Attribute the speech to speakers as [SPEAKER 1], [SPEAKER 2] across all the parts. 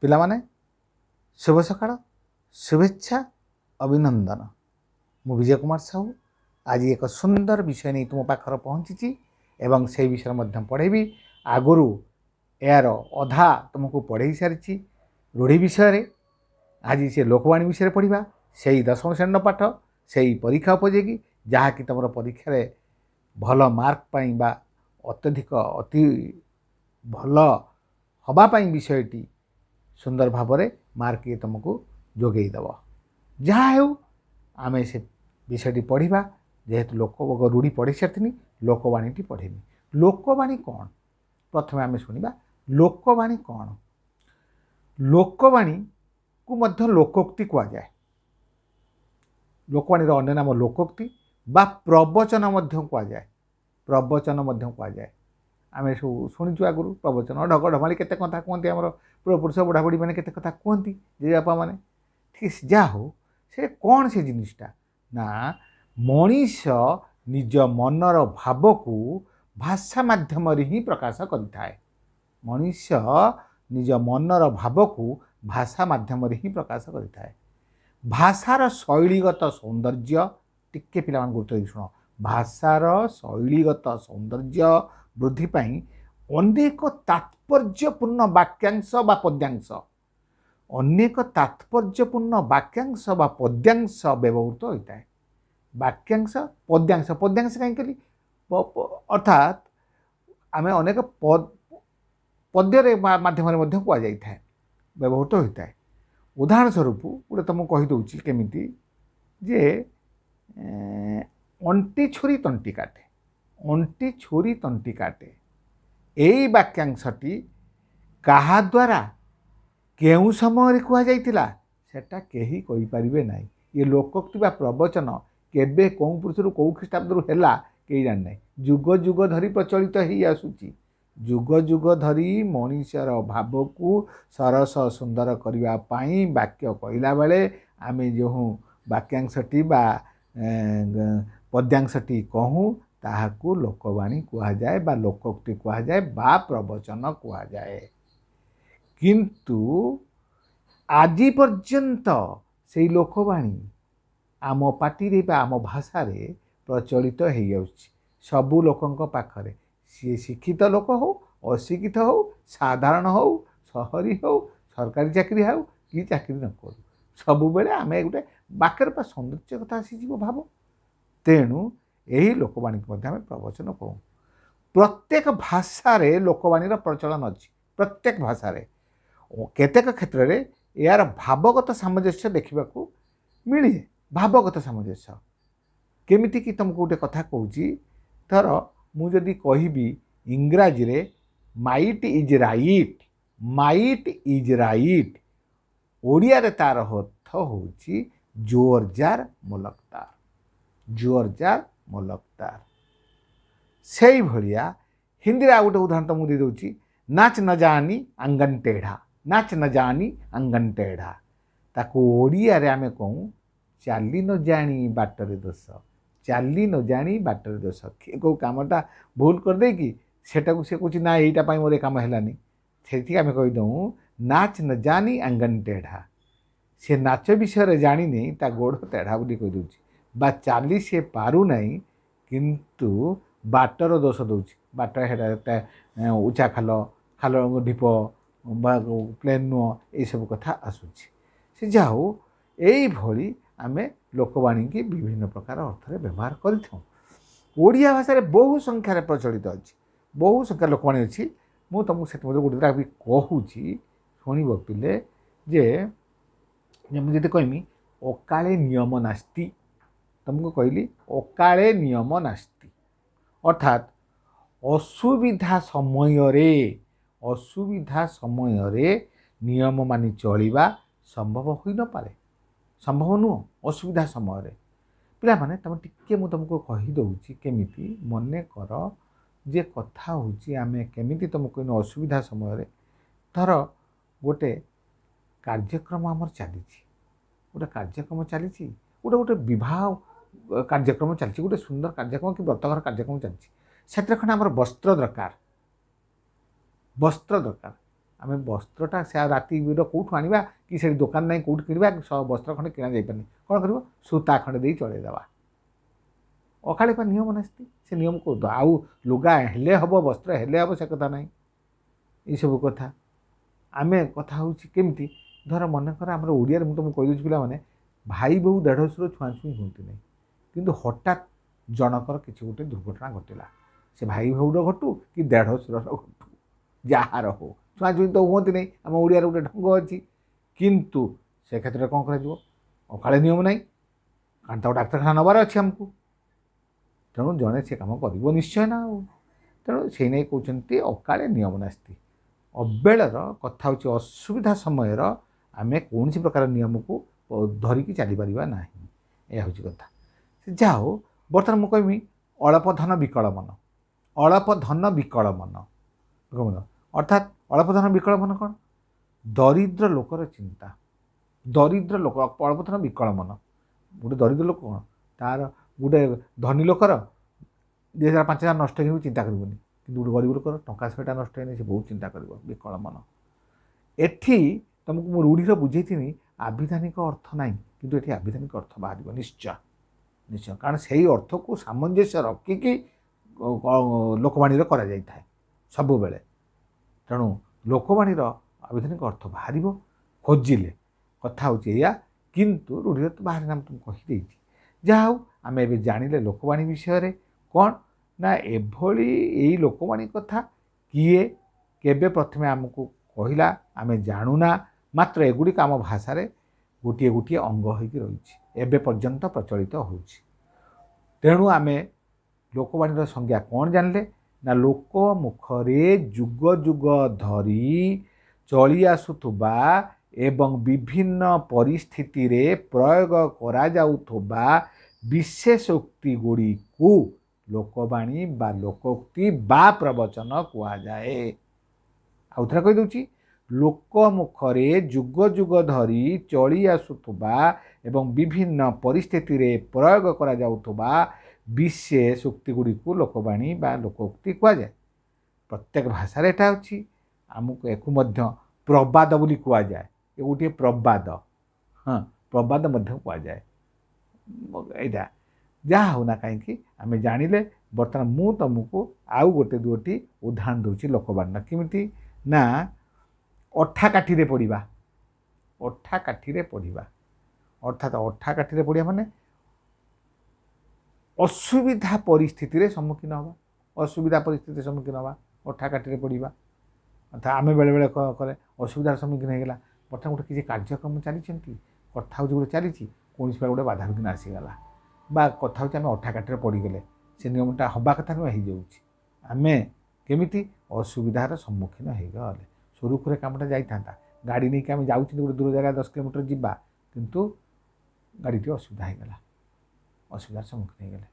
[SPEAKER 1] ପିଲାମାନେ, ଶୁଭ ସକାଳ, ଶୁଭେଚ୍ଛା, ଅଭିନନ୍ଦନ। ମୁଁ ବିଜୟ କୁମାର ସାହୁ ଆଜି ଏକ ସୁନ୍ଦର ବିଷୟ ନେଇ ତୁମ ପାଖରେ ପହଞ୍ଚିଛି ଏବଂ ସେଇ ବିଷୟରେ ମଧ୍ୟ ପଢ଼େଇବି। ଆଗରୁ ଏହାର ଅଧା ତୁମକୁ ପଢ଼େଇ ସାରିଛି ରୂଢ଼ି ବିଷୟରେ। ଆଜି ସେ ଲୋକବାଣୀ ବିଷୟରେ ପଢ଼ିବା, ସେଇ ଦଶମ ଶ୍ରେଣୀର ପାଠ, ସେଇ ପରୀକ୍ଷା ଉପଯୋଗୀ, ଯାହାକି ତୁମର ପରୀକ୍ଷାରେ ଭଲ ମାର୍କ ପାଇଁ ବା ଅତ୍ୟଧିକ ଅତି ଭଲ ହେବା ପାଇଁ ବିଷୟଟି ସୁନ୍ଦର ଭାବରେ ମାର୍କ ଇଏ ତୁମକୁ ଯୋଗାଇ ଦେବ। ଯାହା ହେଉ, ଆମେ ସେ ବିଷୟଟି ପଢ଼ିବା। ଯେହେତୁ ଲୋକ ରୂଢ଼ି ପଢ଼ି ସାରିଥିଲି, ଲୋକବାଣୀଟି ପଢ଼ିବି। ଲୋକବାଣୀ କ'ଣ? ପ୍ରଥମେ ଆମେ ଶୁଣିବା ଲୋକବାଣୀ କ'ଣ। ଲୋକବାଣୀକୁ ମଧ୍ୟ ଲୋକୋକ୍ତି କୁହାଯାଏ। ଲୋକବାଣୀର ଅନ୍ୟ ନାମ ଲୋକୋକ୍ତି ବା ପ୍ରବଚନ ମଧ୍ୟ କୁହାଯାଏ। ପ୍ରବଚନ ମଧ୍ୟ କୁହାଯାଏ। ଆମେ ସବୁ ଶୁଣିଛୁ ଆଗରୁ ପ୍ରବଚନ, ଢଗ ଢମାଳି କେତେ କଥା କୁହନ୍ତି। ଆମର ପୂର୍ବପୁରୁଷ ବୁଢ଼ାବୁଢ଼ୀ ମାନେ କେତେ କଥା କୁହନ୍ତି, ଜେଜେବାପା ମାନେ। ଠିକ୍, ଯାହା ହଉ, ସେ କ'ଣ ସେ ଜିନିଷଟା ନା, ମଣିଷ ନିଜ ମନର ଭାବକୁ ଭାଷା ମାଧ୍ୟମରେ ହିଁ ପ୍ରକାଶ କରିଥାଏ। ମଣିଷ ନିଜ ମନର ଭାବକୁ ଭାଷା ମାଧ୍ୟମରେ ହିଁ ପ୍ରକାଶ କରିଥାଏ। ଭାଷାର ଶୈଳୀଗତ ସୌନ୍ଦର୍ଯ୍ୟ, ଟିକେ ପିଲାମାନେ ଗୁରୁତ୍ୱ ଦେଇକି ଶୁଣ, ଭାଷାର ଶୈଳୀଗତ ସୌନ୍ଦର୍ଯ୍ୟ ବୃଦ୍ଧି ପାଇଁ ଅନେକ ତାତ୍ପର୍ଯ୍ୟପୂର୍ଣ୍ଣ ବାକ୍ୟାଂଶ ବା ପଦ୍ୟାଂଶ, ଅନେକ ତାତ୍ପର୍ଯ୍ୟପୂର୍ଣ୍ଣ ବାକ୍ୟାଂଶ ବା ପଦ୍ୟାଂଶ ବ୍ୟବହୃତ ହୋଇଥାଏ। ବାକ୍ୟାଂଶ, ପଦ୍ୟାଂଶ। ପଦ୍ୟାଂଶ କାହିଁ କଲି? ଅର୍ଥାତ୍ ଆମେ ଅନେକ ପଦ୍ୟରେ ମାଧ୍ୟମରେ ମଧ୍ୟ କୁହାଯାଇଥାଏ, ବ୍ୟବହୃତ ହୋଇଥାଏ। ଉଦାହରଣ ସ୍ୱରୂପ ଗୋଟେ ତୁମକୁ କହିଦେଉଛି କେମିତି ଯେ ଅଣ୍ଟି ଛୁରୀ ତଣ୍ଟି କାଟେ, ଅଣ୍ଟି ଛୁରୀ ତଣ୍ଟି କାଟେ, ଏଇ ବାକ୍ୟାଂଶଟି କାହା ଦ୍ୱାରା କେଉଁ ସମୟରେ କୁହାଯାଇଥିଲା, ସେଟା କେହି କହିପାରିବେ ନାହିଁ। ଇଏ ଲୋକୋକ୍ତି ବା ପ୍ରବଚନ କେବେ କେଉଁ ପୁରୁଷରୁ କେଉଁ ଖ୍ରୀଷ୍ଟାବ୍ଦରୁ ହେଲା, କେହି ଜାଣିନାହିଁ। ଯୁଗ ଯୁଗ ଧରି ପ୍ରଚଳିତ ହେଇ ଆସୁଛି। ଯୁଗ ଯୁଗ ଧରି ମଣିଷର ଭାବକୁ ସରସ ସୁନ୍ଦର କରିବା ପାଇଁ ବାକ୍ୟ କହିଲା ବେଳେ ଆମେ ଯେଉଁ ବାକ୍ୟାଂଶଟି ବା ପଦ୍ୟାଂଶଟି କହୁଁ, ତାହାକୁ ଲୋକବାଣୀ କୁହାଯାଏ ବା ଲୋକୋକ୍ତି କୁହାଯାଏ ବା ପ୍ରବଚନ କୁହାଯାଏ। କିନ୍ତୁ ଆଜି ପର୍ଯ୍ୟନ୍ତ ସେଇ ଲୋକବାଣୀ ଆମ ପାଟିରେ ବା ଆମ ଭାଷାରେ ପ୍ରଚଳିତ ହେଇଯାଉଛି ସବୁ ଲୋକଙ୍କ ପାଖରେ। ସିଏ ଶିକ୍ଷିତ ଲୋକ ହଉ, ଅଶିକ୍ଷିତ ହଉ, ସାଧାରଣ ହଉ, ସହରୀ ହଉ, ସରକାରୀ ଚାକିରି ହଉ କି ଚାକିରି ନ କରୁ, ସବୁବେଳେ ଆମେ ଗୋଟେ ବାକ୍ୟର ପା ସୌନ୍ଦର୍ଯ୍ୟ କଥା ଆସିଯିବ ଭାବ। ତେଣୁ ଏହି ଲୋକବାଣୀକୁ ମଧ୍ୟ ଆମେ ପ୍ରବଚନ କହୁ। ପ୍ରତ୍ୟେକ ଭାଷାରେ ଲୋକବାଣୀର ପ୍ରଚଳନ ଅଛି। ପ୍ରତ୍ୟେକ ଭାଷାରେ କେତେକ କ୍ଷେତ୍ରରେ ଏହାର ଭାବଗତ ସାମଞ୍ଜସ୍ୟ ଦେଖିବାକୁ ମିଳେ। ଭାବଗତ ସାମଞ୍ଜସ୍ୟ କେମିତିକି, ତୁମକୁ ଗୋଟେ କଥା କହୁଛି। ଧର ମୁଁ ଯଦି କହିବି ଇଂରାଜୀରେ "Might is right, might is right", ଓଡ଼ିଆରେ ତାର ଅର୍ଥ ହେଉଛି ଜୋର ଜାର ମୁଲକତାର, ଜୋର ଜାର ମୁଲକତାର। ସେଇଭଳିଆ ହିନ୍ଦୀରେ ଆଉ ଗୋଟେ ଉଦାହରଣ ତ ମୁଁ ଦେଇଦେଉଛି, नाच न जानी आंगन टेढ़ा, नाच न जानी आंगन टेढ़ा। ତାକୁ ଓଡ଼ିଆରେ ଆମେ କହୁ ଚାଲି ନ ଜାଣି ବାଟରେ ଦୋଷ, ଚାଲି ନ ଜାଣି ବାଟରେ ଦୋଷ। କିଏ କେଉଁ କାମଟା ଭୁଲ କରିଦେଇକି ସେଟାକୁ ସେ କହୁଛି, ନା ଏଇଟା ପାଇଁ ମୋର ଏ କାମ ହେଲାନି, ସେଠି ଆମେ କହିଦେଉ नाच न जानी आंगन टेढ़ा। ସେ ନାଚ ବିଷୟରେ ଜାଣିନି, ତା ଗୋଡ଼ ତେଢ଼ା ବୋଲି କହିଦେଉଛି ବା ଚାଲି ସେ ପାରୁନାହିଁ, କିନ୍ତୁ ବାଟର ଦୋଷ ଦେଉଛି। ବାଟ ହେଟା ଉଚା ଖାଲ, ଖାଲ ଢିପ ବା ପ୍ଲେନ୍ ନୁହଁ, ଏଇସବୁ କଥା ଆସୁଛି। ସେ ଯାହା ହଉ, ଏଇଭଳି ଆମେ ଲୋକବାଣୀକି ବିଭିନ୍ନ ପ୍ରକାର ଅର୍ଥରେ ବ୍ୟବହାର କରିଥାଉ। ଓଡ଼ିଆ ଭାଷାରେ ବହୁ ସଂଖ୍ୟାରେ ପ୍ରଚଳିତ ଅଛି, ବହୁ ସଂଖ୍ୟାରେ ଲୋକବାଣୀ ଅଛି। ମୁଁ ତୁମକୁ ସେଥିମଧ୍ୟରୁ ଗୋଟେ ଦୁଇଟା ବି କହୁଛି, ଶୁଣିବ ପିଲେ। ଯେ ମୁଁ ଯଦି କହିମି ଅକାଳେ ନିୟମ ନାସ୍ତି, ତୁମକୁ କହିଲି ଅକାଳେ ନିୟମ ନାସ୍ତି, ଅର୍ଥାତ୍ ଅସୁବିଧା ସମୟରେ, ଅସୁବିଧା ସମୟରେ ନିୟମ ମାନି ଚଳିବା ସମ୍ଭବ ହୋଇନପାରେ, ସମ୍ଭବ ନୁହଁ ଅସୁବିଧା ସମୟରେ। ପିଲାମାନେ, ତୁମେ ଟିକେ ମୁଁ ତୁମକୁ କହିଦେଉଛି କେମିତି। ମନେ କର ଯେ କଥା ହେଉଛି ଆମେ କେମିତି ତୁମକୁ କହିନି ଅସୁବିଧା ସମୟରେ, ଧର ଗୋଟେ କାର୍ଯ୍ୟକ୍ରମ ଆମର ଚାଲିଛି, ଗୋଟେ କାର୍ଯ୍ୟକ୍ରମ ଚାଲିଛି, ଗୋଟେ ବିବାହ କାର୍ଯ୍ୟକ୍ରମ ଚାଲିଛି, ଗୋଟେ ସୁନ୍ଦର କାର୍ଯ୍ୟକ୍ରମ କି ବ୍ରତଘର କାର୍ଯ୍ୟକ୍ରମ ଚାଲିଛି। ସେଥିରେ ଖଣ୍ଡେ ଆମର ବସ୍ତ୍ର ଦରକାର, ବସ୍ତ୍ର ଦରକାର। ଆମେ ବସ୍ତ୍ରଟା ସେ ରାତିର କେଉଁଠୁ ଆଣିବା କି ସେଠି ଦୋକାନ ନାହିଁ, କେଉଁଠି କିଣିବା? ବସ୍ତ୍ର ଖଣ୍ଡେ କିଣା ଯାଇପାରୁନି, କ'ଣ କରିବ? ସୂତା ଖଣ୍ଡେ ଦେଇ ଚଳେଇଦେବା। ଅକାଳେ ପା ନିୟମ ନାସ୍ତି, ସେ ନିୟମକୁ ଆଉ ଲୁଗା ହେଲେ ହେବ, ବସ୍ତ୍ର ହେଲେ ହେବ, ସେ କଥା ନାହିଁ। ଏଇସବୁ କଥା ଆମେ କଥା ହେଉଛି କେମିତି? ଧର ମନେକର ଆମର ଓଡ଼ିଆରେ ମୁଁ ତୁମକୁ କହିଦେଉଛି ପିଲାମାନେ, ଭାଇ ବୋହୂ ଦେଢ଼ଶୁର ଛୁଆଁଛୁଇଁ ହୁଅନ୍ତି ନାହିଁ, କିନ୍ତୁ ହଠାତ୍ ଜଣଙ୍କର କିଛି ଗୋଟେ ଦୁର୍ଘଟଣା ଘଟିଲା, ସେ ଭାଇ ବୋହୂର ଘଟୁ କି ଦେଢ଼ଶୁରର ଘଟୁ, ଯାହାର ହଉ, ଛୁଆଁଛୁଇଁ ତ ହୁଅନ୍ତି ନାହିଁ, ଆମ ଓଡ଼ିଆରେ ଗୋଟେ ଢଙ୍ଗ ଅଛି। କିନ୍ତୁ ସେ କ୍ଷେତ୍ରରେ କ'ଣ କରାଯିବ? ଅକାଳେ ନିୟମ ନାହିଁ, କାରଣ ତାକୁ ଡାକ୍ତରଖାନା ନେବାର ଅଛି ଆମକୁ, ତେଣୁ ଜଣେ ସେ କାମ କରିବ ନିଶ୍ଚୟ ନା ଆଉ। ତେଣୁ ସେଇ ନେଇ କହୁଛନ୍ତି ଅକାଳେ ନିୟମ ନାସ୍ତି। ଅବେଳର କଥା ହେଉଛି ଅସୁବିଧା ସମୟର ଆମେ କୌଣସି ପ୍ରକାର ନିୟମକୁ ଧରିକି ଚାଲିପାରିବା ନାହିଁ, ଏହା ହେଉଛି କଥା। ସେ ଯାହା ହଉ, ବର୍ତ୍ତମାନ ମୁଁ କହିବି ଅଳପ ଧନ ବିକଳ ମନ। ଅଳପ ଧନ ବିକଳ ମନ, ଅର୍ଥାତ୍ ଅଳପ ଧନ ବିକଳ ମନ କ'ଣ? ଦରିଦ୍ର ଲୋକର ଚିନ୍ତା। ଦରିଦ୍ର ଲୋକ, ଅଳପ ଧନ ବିକଳ ମନ। ଗୋଟେ ଦରିଦ୍ର ଲୋକ କ'ଣ ତାର, ଗୋଟେ ଧନୀ ଲୋକର 2000 5000 ନଷ୍ଟ ହେଇଯିବ ଚିନ୍ତା କରିବନି, କିନ୍ତୁ ଗୋଟେ ଗରିବ ଲୋକର ଟଙ୍କା 100ଟା ନଷ୍ଟ ହେଇନି ସେ ବହୁତ ଚିନ୍ତା କରିବ, ବିକଳ ମନ। ଏଠି ତୁମକୁ ମୁଁ ରୂଢ଼ିର ବୁଝେଇଥିନି ଆଭିଧାନିକ ଅର୍ଥ ନାହିଁ, କିନ୍ତୁ ଏଠି ଆଭିଧାନିକ ଅର୍ଥ ବାହାରିବ ନିଶ୍ଚୟ ନିଶ୍ଚୟ, କାରଣ ସେଇ ଅର୍ଥକୁ ସାମଞ୍ଜସ୍ୟ ରଖିକି ଲୋକବାଣୀର କରାଯାଇଥାଏ ସବୁବେଳେ। ତେଣୁ ଲୋକବାଣୀର ଆଭିଧାନିକ ଅର୍ଥ ବାହାରିବ ଖୋଜିଲେ, କଥା ହେଉଛି ଏଇଆ। କିନ୍ତୁ ରୂଢ଼ିର ତ ବାହାରେ ନା, ମୁଁ ତୁମକୁ କହିଦେଇଛି। ଯାହା ହଉ, ଆମେ ଏବେ ଜାଣିଲେ ଲୋକବାଣୀ ବିଷୟରେ କ'ଣ ନା ଏଭଳି ଏଇ ଲୋକବାଣୀ କଥା କିଏ କେବେ ପ୍ରଥମେ ଆମକୁ କହିଲା ଆମେ ଜାଣୁନା, ମାତ୍ର ଏଗୁଡ଼ିକ ଆମ ଭାଷାରେ ଗୋଟିଏ ଗୋଟିଏ ଅଙ୍ଗ ହୋଇକି ରହିଛି, ଏବେ ପର୍ଯ୍ୟନ୍ତ ପ୍ରଚଳିତ ହେଉଛି। ତେଣୁ ଆମେ ଲୋକବାଣୀର ସଂଜ୍ଞା କ'ଣ ଜାଣିଲେ ନା ଲୋକ ମୁଖରେ ଯୁଗ ଯୁଗ ଧରି ଚଳି ଆସୁଥିବା ଏବଂ ବିଭିନ୍ନ ପରିସ୍ଥିତିରେ ପ୍ରୟୋଗ କରାଯାଉଥିବା ବିଶେଷ ଉକ୍ତି ଗୁଡ଼ିକୁ ଲୋକବାଣୀ ବା ଲୋକୋକ୍ତି ବା ପ୍ରବଚନ କୁହାଯାଏ। ଆଉ ଥରେ କହିଦେଉଛି, ଲୋକ ମୁଖରେ ଯୁଗ ଯୁଗ ଧରି ଚଳି ଆସୁଥିବା ଏବଂ ବିଭିନ୍ନ ପରିସ୍ଥିତିରେ ପ୍ରୟୋଗ କରାଯାଉଥିବା ବିଶେଷ ଉକ୍ତି ଗୁଡ଼ିକୁ ଲୋକବାଣୀ ବା ଲୋକୋକ୍ତି କୁହାଯାଏ। ପ୍ରତ୍ୟେକ ଭାଷାରେ ଏଟା ଅଛି। ଆମକୁ ଏକୁ ମଧ୍ୟ ପ୍ରବାଦ ବୋଲି କୁହାଯାଏ। ଏ ଗୋଟିଏ ପ୍ରବାଦ, ହଁ ପ୍ରବାଦ ମଧ୍ୟ କୁହାଯାଏ ଏଇଟା। ଯାହା ହେଉନା କାହିଁକି ଆମେ ଜାଣିଲେ। ବର୍ତ୍ତମାନ ମୁଁ ତୁମକୁ ଆଉ ଗୋଟେ ଦୁଇଟି ଉଦାହରଣ ଦେଉଛି ଲୋକବାଣୀର। କେମିତି ନା ଅଠା କାଠିରେ ପଡ଼ିବା। ଅଠା କାଠିରେ ପଡ଼ିବା ଅର୍ଥାତ୍ ଅଠା କାଠିରେ ପଡ଼ିବା ମାନେ ଅସୁବିଧା ପରିସ୍ଥିତିରେ ସମ୍ମୁଖୀନ ହେବା। ଅସୁବିଧା ପରିସ୍ଥିତିରେ ସମ୍ମୁଖୀନ ହେବା, ଅଠା କାଠିରେ ପଡ଼ିବା। ଅର୍ଥାତ୍ ଆମେ ବେଳେବେଳେ କରେ ଅସୁବିଧାର ସମ୍ମୁଖୀନ ହେଇଗଲା। ବର୍ତ୍ତମାନ ଗୋଟେ କିଛି କାର୍ଯ୍ୟକ୍ରମ ଚାଲିଛନ୍ତି, କଥା ହେଉଛି ଗୋଟେ ଚାଲିଛି, କୌଣସି ପ୍ରକାର ଗୋଟେ ବାଧାବିଘ୍ନ ଆସିଗଲା, ବା କଥା ହେଉଛି ଆମେ ଅଠା କାଠିରେ ପଡ଼ିଗଲେ, ସେ ନିୟମଟା ହେବା କଥା ନୁହେଁ ହେଇଯାଉଛି। ଆମେ କେମିତି ଅସୁବିଧାର ସମ୍ମୁଖୀନ ହେଇଗଲେ, ସୁରୁଖୁରୁରେ କାମଟା ଯାଇଥାନ୍ତା। ଗାଡ଼ି ନେଇକି ଆମେ ଯାଉଛନ୍ତି ଗୋଟେ ଦୂର ଜାଗା 10 କିଲୋମିଟର ଯିବା, କିନ୍ତୁ ଗାଡ଼ିଟି ଅସୁବିଧା ହେଇଗଲା, ଅସୁବିଧାର ସମ୍ମୁଖୀନ ହେଇଗଲେ।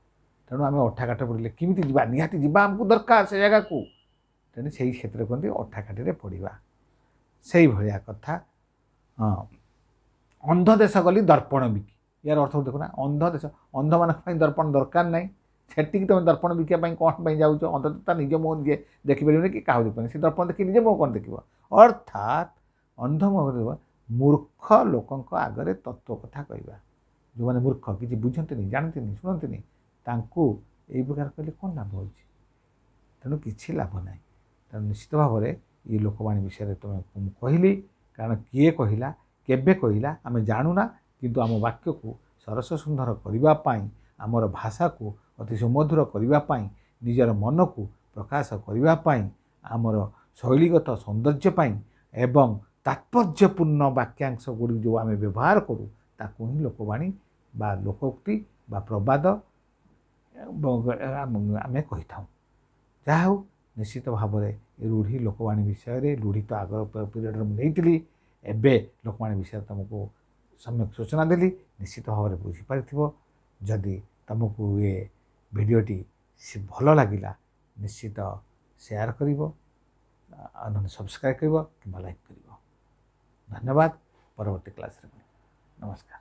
[SPEAKER 1] ତେଣୁ ଆମେ ଅଠା କାଠିରେ ପଡ଼ିଲେ କେମିତି ଯିବା, ନିହାତି ଯିବା ଆମକୁ ଦରକାର ସେ ଜାଗାକୁ। ତେଣୁ ସେଇ କ୍ଷେତ୍ରରେ କୁହନ୍ତି ଅଠା କାଠିରେ ପଡ଼ିବା। ସେଇଭଳିଆ କଥା। ହଁ, ଅନ୍ଧ ଦେଶ ଗଲି ଦର୍ପଣ ବିକି। ୟାର ଅର୍ଥ ଦେଖୁନା, ଅନ୍ଧ ଦେଶ, ଅନ୍ଧମାନଙ୍କ ପାଇଁ ଦର୍ପଣ ଦରକାର ନାହିଁ। ସେଠିକି ତୁମେ ଦର୍ପଣ ବିକିବା ପାଇଁ କ'ଣ ପାଇଁ ଯାଉଛ? ଅନ୍ଧ ତ ତା ନିଜ ମୁହଁ ନିଜେ ଦେଖିପାରିବନି କି କାହାକୁ ଦେଖିପାରିବନି, ସେ ଦର୍ପଣ ଦେଖି ନିଜ ମୁହଁ କ'ଣ ଦେଖିବ? ଅର୍ଥାତ୍ ଅନ୍ଧ ମୁହଁ, ମୂର୍ଖ ଲୋକଙ୍କ ଆଗରେ ତତ୍ତ୍ୱ କଥା କହିବା। ଯେଉଁମାନେ ମୂର୍ଖ, କିଛି ବୁଝନ୍ତିନି, ଜାଣନ୍ତିନି, ଶୁଣନ୍ତିନି, ତାଙ୍କୁ ଏଇ ପ୍ରକାର କହିଲେ କ'ଣ ଲାଭ ହେଉଛି? ତେଣୁ କିଛି ଲାଭ ନାହିଁ। ତେଣୁ ନିଶ୍ଚିତ ଭାବରେ ଏଇ ଲୋକବାଣୀ ବିଷୟରେ ତୁମେ ମୁଁ କହିଲି, କାରଣ କିଏ କହିଲା, କେବେ କହିଲା ଆମେ ଜାଣୁନା, କିନ୍ତୁ ଆମ ବାକ୍ୟକୁ ସରସ ସୁନ୍ଦର କରିବା ପାଇଁ, ଆମର ଭାଷାକୁ ଅତି ସୁମଧୁର କରିବା ପାଇଁ, ନିଜର ମନକୁ ପ୍ରକାଶ କରିବା ପାଇଁ, ଆମର ଶୈଳୀଗତ ସୌନ୍ଦର୍ଯ୍ୟ ପାଇଁ ଏବଂ ତାତ୍ପର୍ଯ୍ୟପୂର୍ଣ୍ଣ ବାକ୍ୟାଂଶ ଗୁଡ଼ିକ ଯେଉଁ ଆମେ ବ୍ୟବହାର କରୁ, ତାକୁ ହିଁ ଲୋକବାଣୀ ବା ଲୋକୋକ୍ତି ବା ପ୍ରବାଦ ଆମେ କହିଥାଉ। ଯାହା ହେଉ, ନିଶ୍ଚିତ ଭାବରେ ଏ ରୂଢ଼ି ଲୋକବାଣୀ ବିଷୟରେ, ରୂଢ଼ି ତ ଆଗ ପିରିୟଡ଼ରେ ମୁଁ ନେଇଥିଲି, ଏବେ ଲୋକବାଣୀ ବିଷୟରେ ତୁମକୁ ସମ୍ୟକ ସୂଚନା ଦେଲି, ନିଶ୍ଚିତ ଭାବରେ ବୁଝିପାରିଥିବ। ଯଦି ତୁମକୁ ଏ ଭିଡ଼ିଓଟି ଭଲ ଲାଗିଲା, ନିଶ୍ଚିତ ସେୟାର କରିବ, ନହେଲେ ସବସ୍କ୍ରାଇବ୍ କରିବ କିମ୍ବା ଲାଇକ୍ କରିବ। ଧନ୍ୟବାଦ। ପରବର୍ତ୍ତୀ କ୍ଲାସ୍ରେ ପୁଣି ନମସ୍କାର।